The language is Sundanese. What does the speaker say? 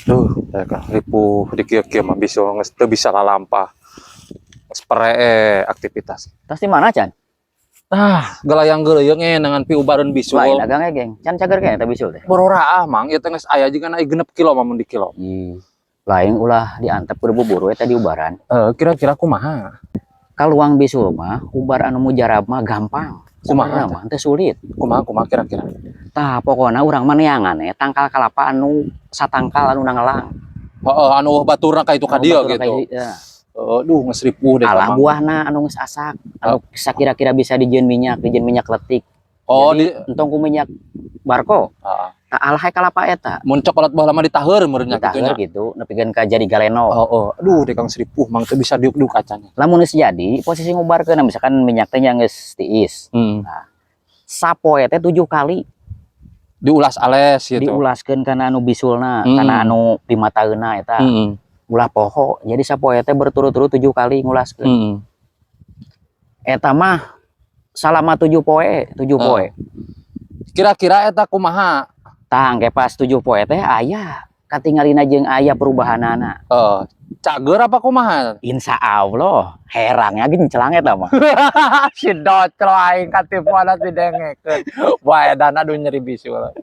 Duh, ya ripuh di kieu-kieu mah bisul geus teu bisa lalampah. Geus peree aktivitas. Tas di mana, Chan? Ah, gelayang geleuyeng dengan piubareun bisul. Lain dagang geng. Can cager keneh eta bisul teh. Bororaah, Mang, ieu teh geus aya jiga na 6 kilo mah mun di kilo. Ih. Lain ulah diantep kudu buburu eta diubaran. Eh, kira-kira kumaha? Kaluang bisul mah ubar anu mujarab mah gampang. Kumaha Sebenarnya mah teu sulit. Kumaha kumaha kira-kira? Tah, pokona urang mah neangan tangkal kalapa anu satangkal anu nangelang. Heeh, anu baturna ka itu ka Anu dieu baturna gitu. Iya. Aduh, geus ripuh deh. Alah Mang. Buahna anu geus asak, anu sakira-kira bisa dijieun minyak, dijieun minyak letik. Oh, Jadi, di entong ku minyak barko. Heeh. Tah, alah kalapa eta. Mun coklat baheula mah ditaheur meureun nya kitu Ditaheur nya. Gitu, nepikeun ka jadi galeno. Oh. Aduh, deh Kang, ripuh, Mang, teu bisa diuk-diuk acan. Lamun geus jadi, posisi ngubarkeun misalkan minyak teh nya geus tiis. Sapoe teh 7 kali. Diulas ales gitu. Diulaskeun kana anu bisulna, kana anu pimataeuna eta. Ulah poho. Jadi sapoe teh berturut-turut 7 kali ngulaskeun. Eta mah salama 7 poe, 7 poe. Kira-kira eta kumaha? Tah, engke pas 7 poe teh aya katingalina jeung aya perubahanana. Eh, cager apa kumaha? Insya Allah, herangnya gencelang eta mah. Si doclo aing katipuan didengekeun. Wae dan aduh, nyeri bisul.